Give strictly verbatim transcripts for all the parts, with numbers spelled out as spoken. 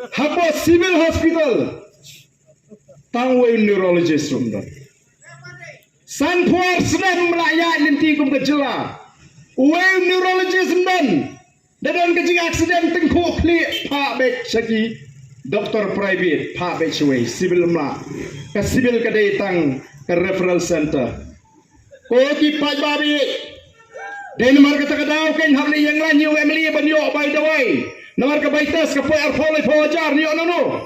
Hapoh Civil Hospital, tang uwei u neurologist ruh ym don. Sanphew snem la ïaid lynti kum ka jylla, uwei u neurologist ym don. Da don ka jing accident tyngkhuh khlieh, phah beit sha ki doktor private, phah beit shawei, Civil ym lah. Ka Civil ka dei tang ka referral center. Ko ki paidbah, dei namar kata ka daw kein hap leit ïeng lain ïa u MLA ban ïoh bai dawai. Namar ka bai test ka poi arphew laiphew hajar, ïoh nano?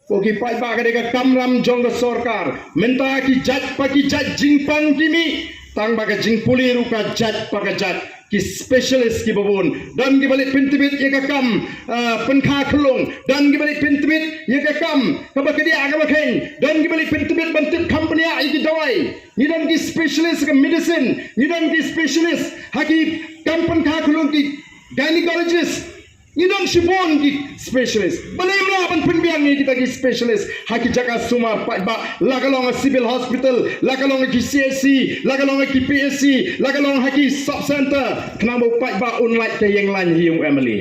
Ko ki paidbah, ka dei ka kamram jong ka sorkar. Mynta ki jait pa ki jait jingpang ki mih, tang ba ka jingpule ruh ka jait pa ka jait. Ki specialist kiba bun, don kiba leit pyntbit ïa ka kam, ah, pynkha khyllung, don kiba leit pyntbit ïa ka kam kaba kdiah kaba kheiñ, don kiba leit pyntbit ban tip kham bniah ïa ki dawai. Ngi don ki specialist ha ka medicine, ngi don ki specialist ha ki kam pynkha khyllung, ki gynecologist. Ngi don shibun ki specialist. Balei ym lah ban pynbiang ïa kita ki specialist ha ki jaka sumar paidbah, la ka long ha Civil Hospital, la ka long ha ki CHC, la ka long ha ki PHC, la ka long ha ki sub center. Khnang ba u paidbah un lait ka ïeng lain ha ïing u MLA.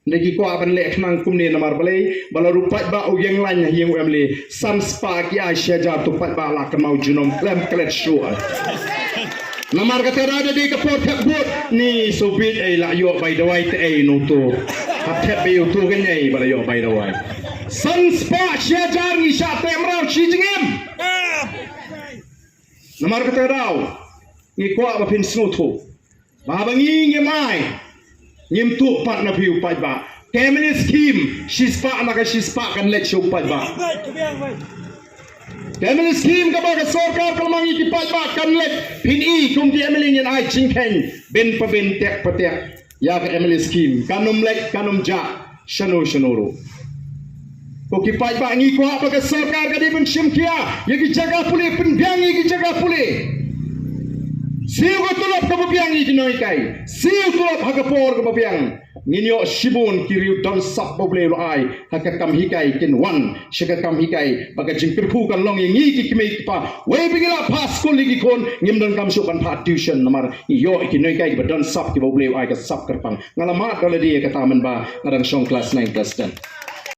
Nda ki kwah ban leh khnang kumne namar balei, ba la ruh paidbah u ïeng lain ha ïing u MLA, san spah ki ai shi hajar, to paidbah la kynmaw junom khlem klet shuh. Namar kata da dei ka por thep vote, ni shu bit ei la ïoh bai dawai te ei no to. Ha thep beit ïa u to kein ei ba la ïoh bai dawai. San spah shi hajar ngi shah teh mraw shi jingim. Namar kata daw ngi kwah ba phin sngewthuh ba haba ngi ngim ai, ngim tuh pat na phi u paidbah. Ka MLA scheme shi spah na ka shi spah kan leit sha u paidbah. Ka MLA scheme kaba ka sorkar ka la mang ïa ki paidbah kan leit, phin i kum ki MLA ngin ai jingkheiñ bin pa bin, tek pa tek ïa ka MLA scheme. Kan ym leit, kan ym jah shano shano ruh. Ko ki paidbah, ngi kwah ba ka sorkar ka dei ban shim khia ïa ki jaka pule, pynbiang ïa ki jaka pule. Siew ka tulop kaba biang ïa ki nonghikai, siew tulop ha ka por kaba biang. Ngin ïoh shibun ki riew don sap ba U Blei u la ai ha ka kam hikai kin wan sha ka kam hikai, ba ka jingkyrkhu kan long ïa ngi ki kmie ki kpa. Wei ba ngi la phah skul ïa ki khun, ngim donkam shuh ban phah tuition namar ngi ïoh ïa ki nonghikai kiba don sap, kiba U Blei u ai ka sap kyrpang. Nga la mad da lade ïa kata mynba nga dang shong klas nine, klas ten.